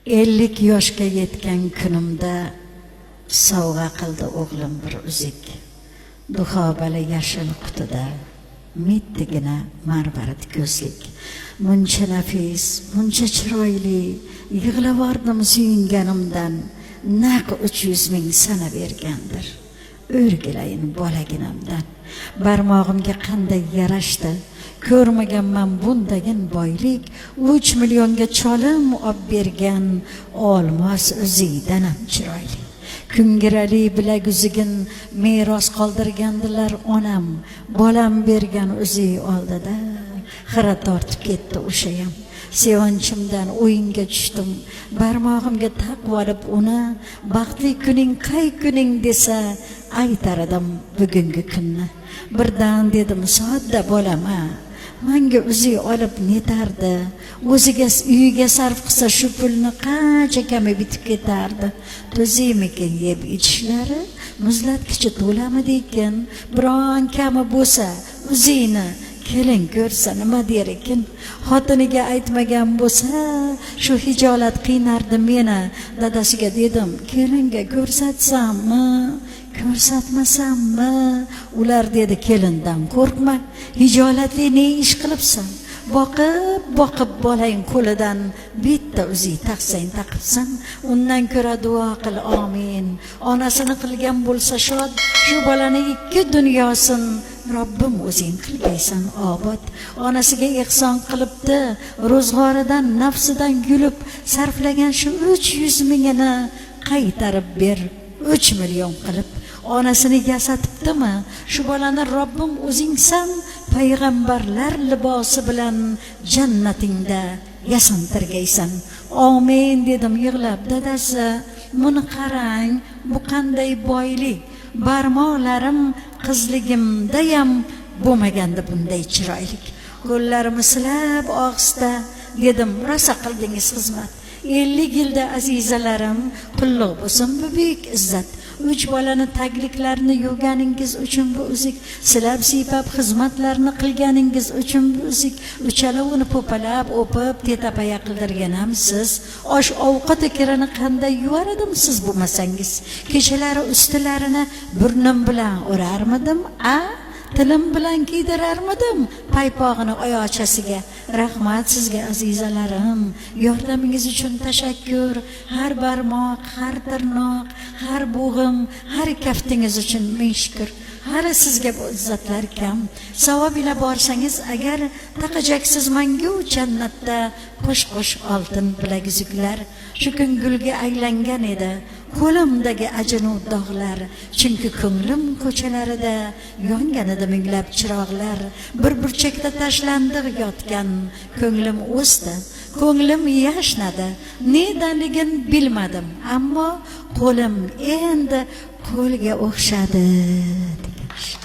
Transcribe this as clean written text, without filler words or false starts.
50 yoshga yetgan kunimda sovg'a qildi o'g'lim bir uzik. Duxobali yashil qutida mittigina marvarid ko'zlik. Muncha nafis, muncha chiroyli, yig'lavordim suyunganimdan, naq 300 ming sana bergandir. O'rgilayin bolaginamdan. Barmog'imga qanday yarashdi, ko'rmaganman bundagin boylik, 3 millionga cholim ob bergan olmos o'zidan ham chiroyli. Kungirali bilaguzugin meros qoldirgandilar onam, bolam bergan o'zi oldida xira tortib ketdi o'shayam. Sevinchimdan o'yinga tushdim, barmog'imga taqib olib uni, baxtli kuning qay kuning desa aytar edim bugungi kunni. Birdan dedim, sodda bolama, manga o'zi olib netardi, o'ziga uyiga sarf qilsa shu pulni qancha kami bitib ketardi. To'ziymikin yeb ichishlari, muzlatgichi to'lamidi ekan, biron kami bo'lsa o'zingni kelin ko'rsa nima der ekan. Xotiniga aytmagan bo'lsa shu hijolat qiynardi meni. Dadasiga dedim, kelinga ko'rsatsammi, ko'rsatmasammi? Ular dedi, kelindan qo'rqma, hijolatli ne ish qilibsan, boqib boqib bolang qo'lidan bitta uzi taqsang taqibsan, undan ko'ra duo qil omin. Onasini qilgan bo'lsa shod, shu bolani ikki dunyosin Robbim o'zing qilgaysan obod. Onasiga ehson qilibdi, ro'zg'oridan nafsidan yulib sarflagan shu 300 mingini qaytarib ber 3 million qilib. Onasini yasatibdimi, shu bolani Robbim o'zingsan, payg'ambarlar libosi bilan jannatingda yasantirgaysan. Omin dedim yig'lab. Dadasi, buni qarang, bu qanday boylik, barmoqlarim qizligimdayam bo'lmagandi bunday chiroylik. Qo'llarimni silab ohista dedim, rosa qildingiz xizmat. 50 yilda azizalarim, qulluq bo'lsin bu buyuk izzat. 3 bolani tagliklarini yuvganingiz uchun bu uzik, silab siypab xizmatlarni qilganingiz uchun bu uzik, uchalovini po'palab o'pib tetapaya qildirgan ham siz. Osh ovqat kirini qanday yuvar edim siz bo'lmasangiz? Kechalari ustilarini burnim bilan urarmidim, a? Tilim bilan kiydirarmidim paypog'ini oyoqchasiga? Rahmat sizga azizalarim, yordamingiz uchun tashakkur. Har barmoq, har tirnoq, har bo'g'im, har kaftingiz uchun ming shukr. Hali sizga bu izzatlar kam. Savob ila borsangiz agar, taqajaksiz mangu jannatda qo'sh-qo'sh oltin bilaguzuklar. Shu kun gulga aylangan edi qo'limdagi ajinu dog'lar, chunki ko'nglim ko'chalarida yongan edi minglab chiroqlar. Bir burchakda tashlandiq yotgan ko'nglim o'sdi, ko'nglim yashnadi, nedanligin bilmadim, ammo qo'lim endi qo'lga o'xshadi degan.